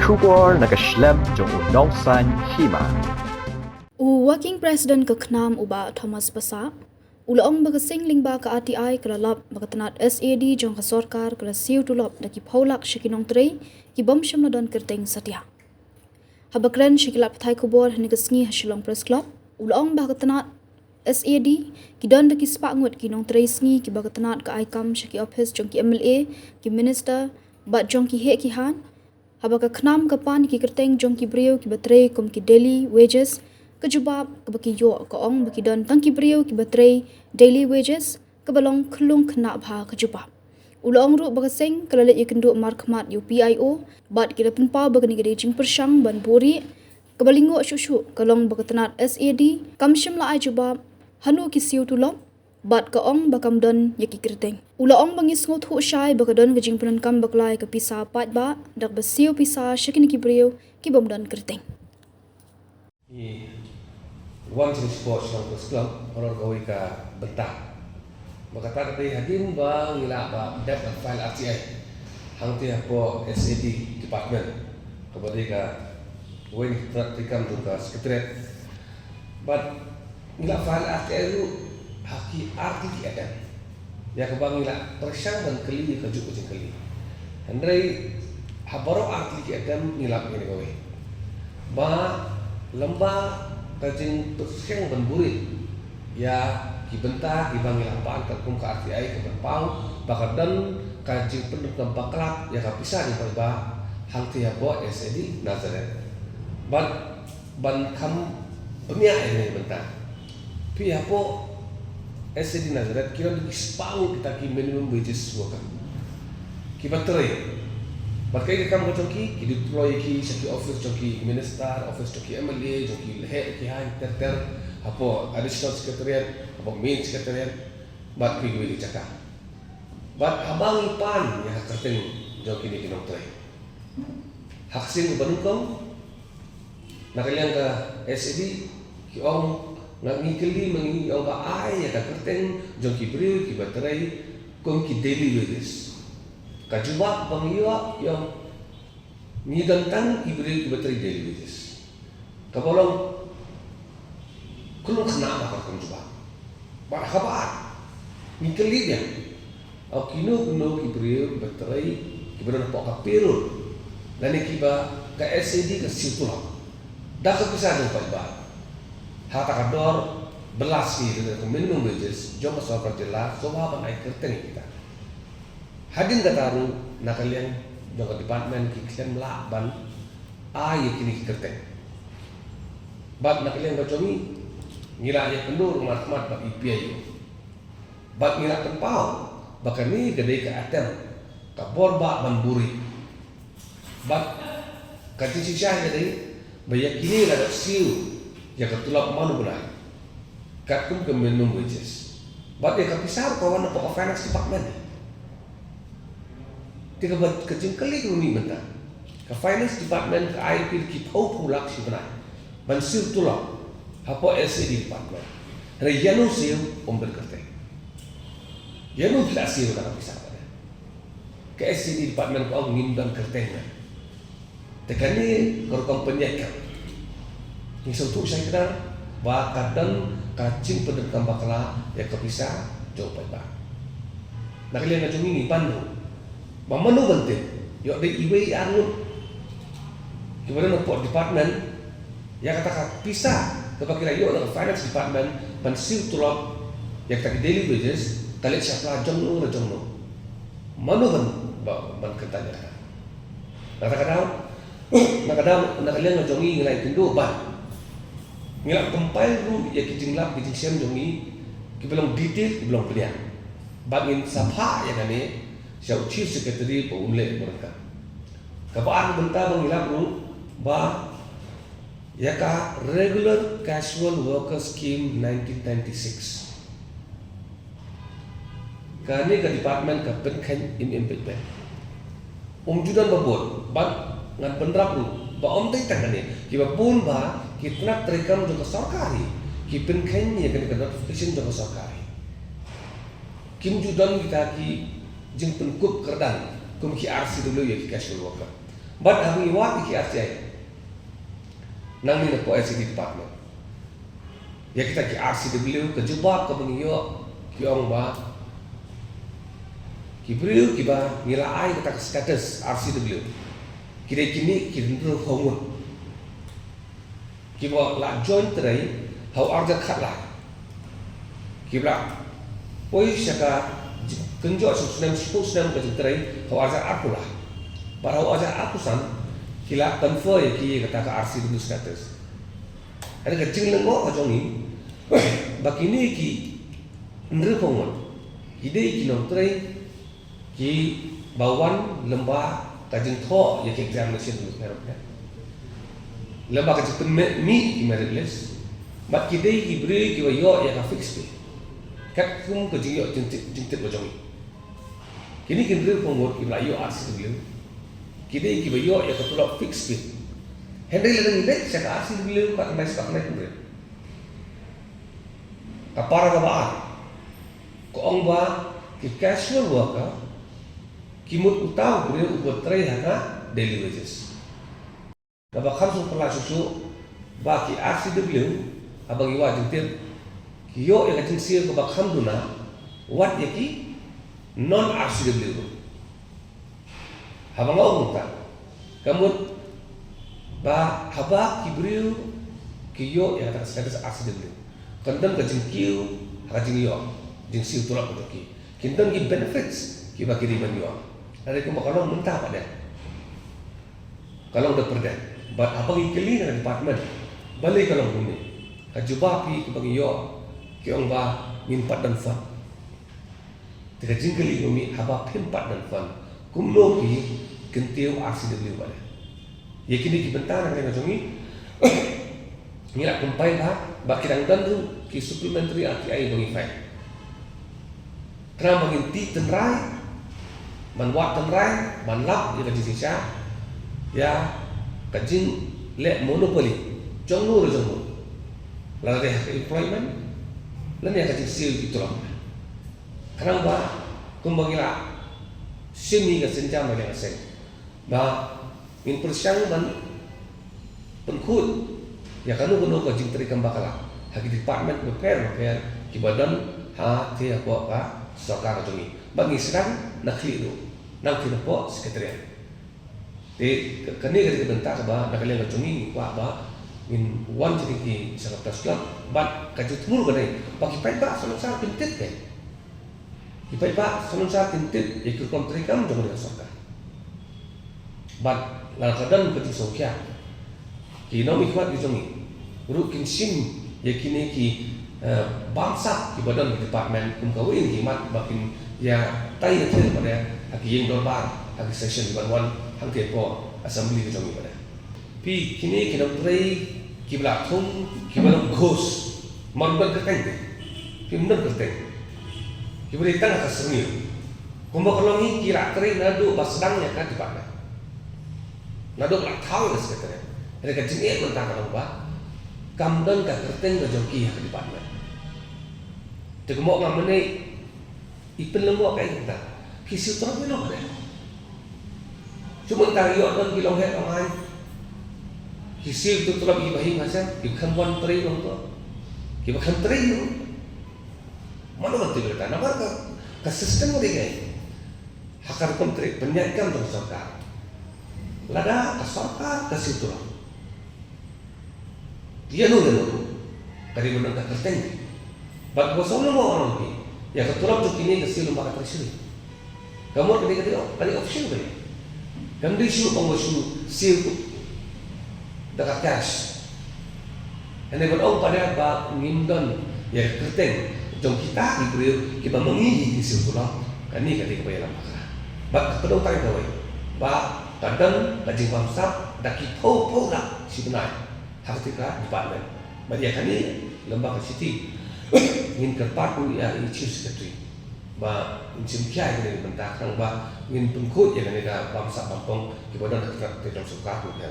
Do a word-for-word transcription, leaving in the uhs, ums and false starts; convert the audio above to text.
Khubor na ka shlem jong u Nongsaiñ Hima. U Working President ka KHNAM u Bah Thomas Passah u la ong ba ka seng lyngba ka R T I ka la lap ba ka tnat S A D jong ka sorkar ka la siew tulop da ki phew lak sha ki nongtrei ki bym shym la don kyrteng satia. Haba kren sha ki lad pathai khubor ha kane ka sngi ha Shillong Press Club, u la ong ba ha ka tnat S A D ki don da ki spah ngut ki nongtrei sngi kiba ka tnat ka ai kam sha ki ophis jong ki M L A, ki minister bad jong ki heh ki haiñ. Haba ka KHNAM ka pan ïa ki kyrteng jong ki briew kiba trei kum ki daily wages, ka jubab kaba ki ïoh ka ong ba ki don tang ki briew kiba trei daily wages, kaba long khyllung khynnah bha ka jubab. U la ong ruh ba ka seng ka la leit ïakynduh markhmat ïa u P I O bad ki la pynpaw ba kane ka dei jingpyrshang ban buhrieh. Kaba lyngngoh shuh shuh ka long ba ka tnat S A D kam shym la ai jubab hano ki siew tulop bad ka ong ba kam don ïa ki kyrteng. U la ong ba ngi sngewthuh shai ba ka don ka jingpyndonkam bakla ïa ka pisa paidbah da kaba siew pisa sha kine ki briew ki bym don kyrteng. Ngi wan sha Shillong Press Club halor kawei ka bynta. Ba kata ka dei hadien ba ngi lah ba dep ban file R T I hangtei hapoh S A D department, kaba dei kawei na ki tnat treikam jong ka secretariat. Bad ngi la file R T I ruh ha ki artylli ki attempt, ïa kaba ngi la pyrshang ban kylli ïa kajuh ka jingkylli. Hynrei ha baroh artylli ki attempt ngi lap ïa kane kawei, ba lyngba ka jingpyrshang ban buhrieh ïa ki bynta kiba ngi la pan katkum ka R T I ka pynpaw ba ka don ka jingpyndonkam bakla ïa ka pisa jong paidbah hangtei hapoh S A D Nazareth. Bad ban kham bniah ïa kane ka bynta. Phi, hapoh S A D Nazareth ki don ki spah ngut kita ki minimum wages worker kiba trei. Bad kaei ka kam ka jong ki? Ki deploy ïa ki sha ki office jong ki minister, office jong ki M L A, jong ki heh ki haiñ ter ter, hapoh additional secretariat, hapoh main secretariat bad kiwei kiwei ki jaka. Bad haba ngi pan ïa ka kyrteng jong kine ki nongtrei ha ka sien kaba nyngkong, na ka liang ka S A D ki ong, nga, ngi kylli ma ngi, ong ba ai ïa ka kyrteng jong ki briew kiba trei kum ki daily wages. Ka jubab ba ngi ïoh ki ong ngi don tang ki briew kiba trei daily wages. Kaba long khyllung khynnah bha ka rukom jubab. Bad ha kaba ar ngi kylli biang, ong kino kino ki briew kiba trei kiba don hapoh ka payroll lane kiba ka S A D ka siew tulop da ka pisa jong paidbah ha kata ka dor bylla sngi lane ka minimum wages jong ka sorkar jylla, shuwa ban ai kyrteng ïa kita. Hadien kata ruh na ka liang jong ka department ki khlem lah ban ai ïa kine ki kyrteng. Bad na ka liang ka jong ngi, ngi la ïakynduh ruh markhmat bad i P I O. Bad ngi la pynpaw ba kane ka dei ka attempt, ka bor bah ban buhrieh. Bad ka jingshisha ka dei ba ïa kine la dep siew ïa ka tulop man u bnai katkum ka minimum wages. Bad ïa ka pisa ruh ka wan na ka finance department. Te kaba ka jingkylli ka mih mynta, ka finance department ka ai ruh ki phew phew lak shi bnai ban siew tulop hapoh S A D department. Hynrei ïano siew? Ym don kyrteng. Ïano ki la siew na ka pisa? Ka S A D department ka ong ngim don kyrteng. Te kane ka rukom pynïaid kam. Ngi sngewthuh shai kdar ba ka don ka jingpyndonkam bakla ïa ka pisa jong u paidbah. Na ka liang ka jong ngi ngi pan ruh ba mano ban tip, ïoh dei iwei i ar ngut kiba don hapoh department, ïa kata ka pisa kaba ki la ïoh na ka finance department ban siew tulop ïa kata ki daily wages ka leit shapla jong no re jong no. Mano ban, ba, ban kyntait ïa kata? Na kata ka daw, na ka daw, na ka liang ka jong ngi ngi la ïakynduh bad ngi la compile ruh ïa ki jinglap ki jingshem jong ngi kiba long detail, kiba long bniah. Bad ngin sa phah ïa kane sha u Chief Secretary ba un leh ba ryngkat. Kaba ar ka bynta ba ngi lap ruh ba ïa ka Regular Casual Worker Scheme nineteen ninety-six, kane ka department ka pynkheiñ im im peit peit. Um ju don ba bun, bad ngan pynrap ruh ba ym dei tang kane, kiba bun ba ki tnat treikam jong ka sorkar hi ki pynkheiñ ïa kane ka notification jong ka sorkar hi. Kim ju don kita ki jingpynkup kyrdan kum ki R C W ïa ki casual worker. Bad haba ngi wad ïa ki R T I nangne na pdeng L C D department, ïa kita ki R C W, ka jubab kaba ngi ïoh, ki ong ba ki briew kiba ngi la ai kata ka status R C W, ki dei kine ki hynriewphew ngut kiba la join trei ha u arhajar khatlai, kiba la poi sha ka kynjoh shiphew snem, shiphew snem ka jingtrei ha u arhajar arphew lai, bad ha u arhajar arphew san ki la confer ïa ki ïa kata ka R C W status. Hynrei ka jinglyngngoh ka jong ngi ba kine ki hynriewphew ngut ki dei ki nongtrei kiba wan lyngba ka jingthoh ïa ki examination bapher bapher, lyngba ka jingpynmih ki merit list, bad ki dei ki briew kiba ïoh ïa ka fixed pay katkum ka jingïoh jingtip, jingtip ka jong ngi. Kine ki hynriewphew ngut kiba la ïoh R C W, ki dei kiba ïoh ïa ka tulop fixed pay. Hynrei lada ngi leit sha ka R C W ka khyndai spah khyndai phew hynriew, ka para kaba ar, ka ong ba ki casual worker ki mut uta u briew uba trei ha ka daily wages. Kaba kham sngewphylla shuh shuh ba ki R C W, haba ngi wad jingtip, ki ïoh ïa ka jingsiew kaba kham duna wat ïa ki non R C W. Haba nga ong kumta, ka mut ba haba ki briew ki ïoh ïa kata ka status R C W, kan don ka jingkiew ha ka jingïoh jingsiew tulop ka jong ki, kin don ki benefits kiba ki dei ban ïoh. Hynrei kumba ka long mynta pat de, ka long da pyrthei. Bad haba ngi kylli na ka department balei ka long kumne, ka jubab ïa kiba ngi ïoh, ki ong ba ngim pat don fund. Te ka jingkylli ka mih, haba phim pat don fund, kumno phi kyntiew R C W pat de? Ïa kine ki bynta na ka liang ka jong ngi, ngi la compile bha, bad ki dang don ruh ki supplementary R T I ba ngi file, khnang ba ngin tih tynrai, ban wad tynrai, ban lap ïa ka jingshisha ïa ka jingleh monopoly jong no re jong no, lada dei ha ka employment lane ha ka jingsiew ki tulop. Khnang ba kumba ngi la shim ïa ka sienjam na ka liang ka seng, ba ngin pyrshang ban pynkhuid ïa kano kano ka jingtrei kam bakla ha ki department bapher bapher kiba don ha, te hapoh ka sorkar ka jong ngi. Bad ngi sdang na khlieh ruh, nangta napoh secretariat. Te ka, kane ka dei ka bynta kaba na ka liang ka jong ngi ngi kwah ba ngin wan sha ki, sha ka Press Club, bad ka jingthmu ka dei ba ki paidbah salonsar kin tip, ki paidbah salonsar kin tip ïa ki rukom treikam jong ka sorkar. Bad lada ka don ka jingsngewkhia, ki nongmihkhmat ki jong ngi ruh kin shim ïa kine ki, eh, bamsap kiba don ha department, kum kawei na ki mat ba kin ïa tai ïa thir pat de ha ki ïing dorbar, ha ki session kiban wan hangtei hapoh assembly ka jong ngi pat de. Phi, kine ki nongtrei kiba la thung, kiba long ghost, mar ban kyrteng te, phim don kyrteng, kiba dei tang ha ka syrngiew. Kumba ka long hi, ki la trei naduh ba sdang ïa ka department, naduh ba la thaw ïa ka secretariat. Hynrei ka jingeh mynta ka long ba kam don ka kyrteng ka jong ki ha ka department. Te kumba nga mynne i pynlong mo kaei kata, ki siew tulop ïano pat de? Shu mynta ïoh don ki long head long aiñ, ki siew tulop kiba him hasem, kiba khlem wan trei long to, kiba khlem trei long. Mano ban tip kata? Namar ka, ka system ka dei kaei? Ha ka rukom trei pynïaid kam jong ka sorkar, lada ka sorkar ka siew tulop ïano ïano, ka dei ban don ka kyrteng. Bad kaba sngewlyngngoh ruh phi, ïa ka tulop jong kine ka siew lyngba ka treasury. Ka mut ka dei, ka dei, ka dei official ka dei. Kam dei shuh ong ba shu siew da ka cash. Hynrei ban ong pat de ba ngim don ïa ka kyrteng jong kita ki briew kiba ma ngi hi ki siew tulop, kane ka dei kaba ïalam bakla. Bad ka kdew tang kawei ba ka don ka jingbamsap da ki phew phew lak shi bnai ha katei ka department. Bad ïa kane lem bad ka shithi ngin kyrpad ruh ïa i Chief Secretary ba ngin shim khia ïa kane ka bynta khnang ba ngin pynkhuid ïa kane ka bamsap bampong kiba don ha katei ka sorkar ruh ïa.